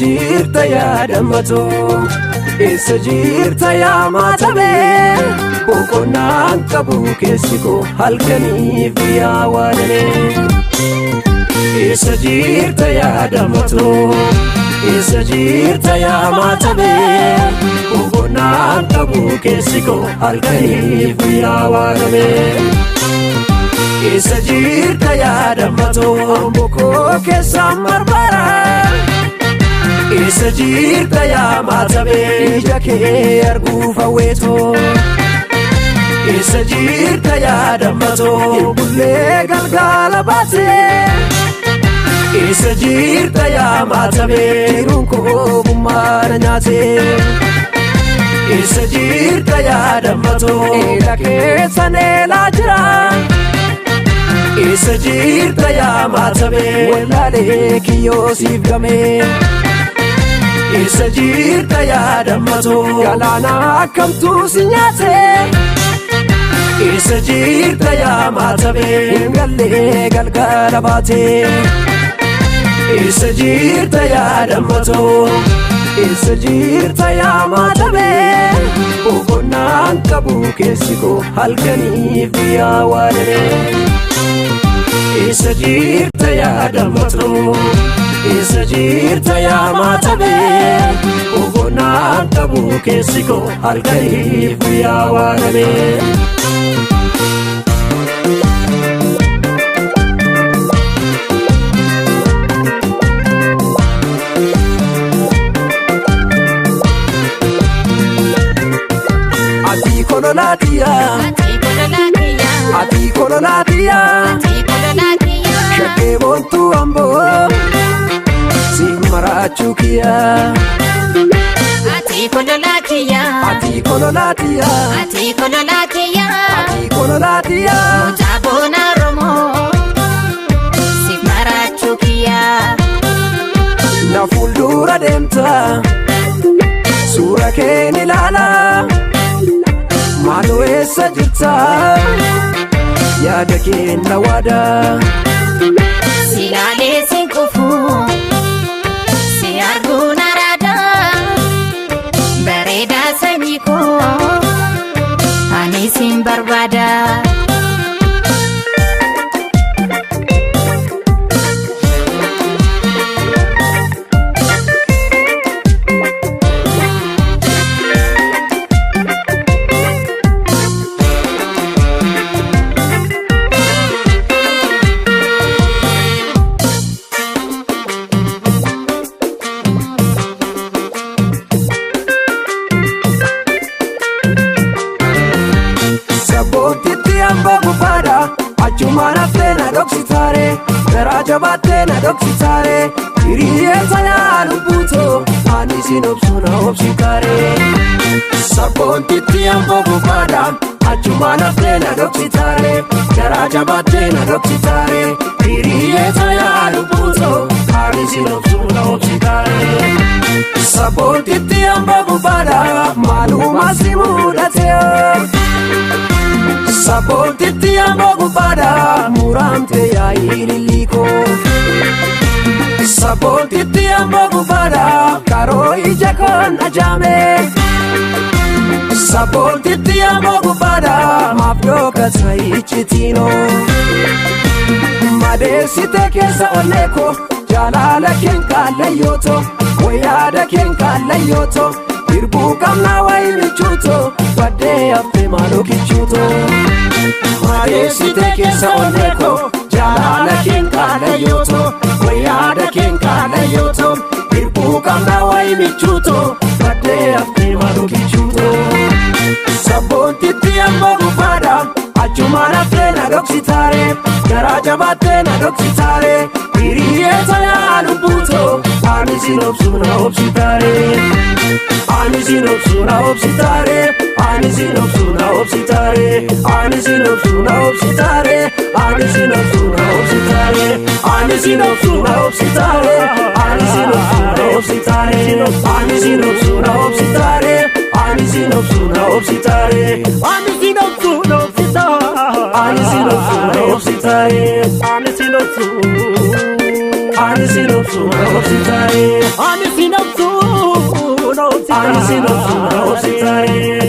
Jirta yaa dammatoo, eessa jirta yaa maatamee? Boqonnaan qabu keessi koo halkaniif guyyaa waadamee. Eessa jirta yaa dammatoo, eessa jirta yaa maatamee? Boqonnaan qabu keessi koo halkaniif guyyaa waadamee. Eessa jirta yaa dammatoo, bokoo keessaan marmara. Eessa jirta yaa maatamee, ija kee arguuf hawweetoo. Eessa jirta yaa dammatoo, bullee galgala baatee. Eessa jirta yaa maatamee, jiruun koo gummaana nyaatee. Eessa jirta yaa dammatoo, eela keessa neelaa jira. Eessa jirta yaa maatamee, wallaalee kiyyoo siif gamee. Eessa jirta yaa dammatoo, galaana akkamtuu si nyaate. Eessa jirta yaa maatamee, hin gallee galgala baatee. Eessa jirta yaa dammatoo, eessa jirta yaa maatamee? Boqonnaan qabu keessi koo halkaniif guyyaa waadamee. Eessa jirta yaa dammatoo, eessa jirta yaa maatamee? Boqonnaan qabu keessi koo halkaniif guyyaa waadamee. Ati kololaatiyaa, ati kololaatiyaa, shakkee boontuu amboo si maraachuu kiyyaa. Ati kololaatiyaa, Ati kololaatiyaa, ati kololaatiyaa, ati kololaatiyaa, mucaa boona Oromoo si maraachuu kiyyaa. Na fuuldura deemta suura keen ilaala, maaloo eessa jirta, yaada keen na waada. Silaalee sin kufu si arguun araada, bareedaa sanyii koo ani sin barbaada. Sabboontitti hamba gubaadha, achumaan haftee na dhoksitaare, garaa jabaattee na dhoksitaare, hiriyeessa yaa lubbuutoo ani sin obsu na obsitaare. Sabboontitti hamba gubaadha, achumaan haftee na dhoksitaare, garaa jabaattee na dhoksitaare, hiriyeessa yaa lubbuutoo ani sin obsu na obsitaare. Sabboontitti hamba gubaadha, maaluma si mudate. Sabboontitti hamba gubbaadha, muramte yaa'ii lilliikoo. Sabboontitti hamba gubbaadha, karoo ija koon ajaame. Sabboontitti hamba gubbaadha, maaf dhokata icciitiinoo. Madeessite keessa onnee koo, jaalala keen kaallayyooto, wayyaada keen kaallayyooto. Hirbuu qabnaa wayi michuuto, baddee haftee maaloo kichuuto. Madeessite keessa onnee koo, jaalala keen kaallayyooto, wayyaada keen kaallayyooto. Hirbuu qabnaa wayi michuuto, baddee haftee maaloo kichuuto. Sabboontitti hamba gubbaadha, achumaan haftee na dhoksitaare, garaa jabaattee na dhoksitaare, hiriyeessa yaa lubbuutoo ani sin obsu na obsitaare. Ani sin obsu na obsitaare, ani sin obsu na obsitaare, ani sin obsu na obsitaare, ani sin obsu na obsitaare, ani sin obsu na obsitaare, ani sin obsu na obsitaare, ani sin obsu na obsitaare, ani sin obsu na obsitaare, Ani sin obsu na obsitaare. Ani sin obsu na obsitaare, Ani sin obsu. Ani Ani sin obsu na obsitaare. Ani sin obsu na obsitaare. Ani sin obsu na obsitaare.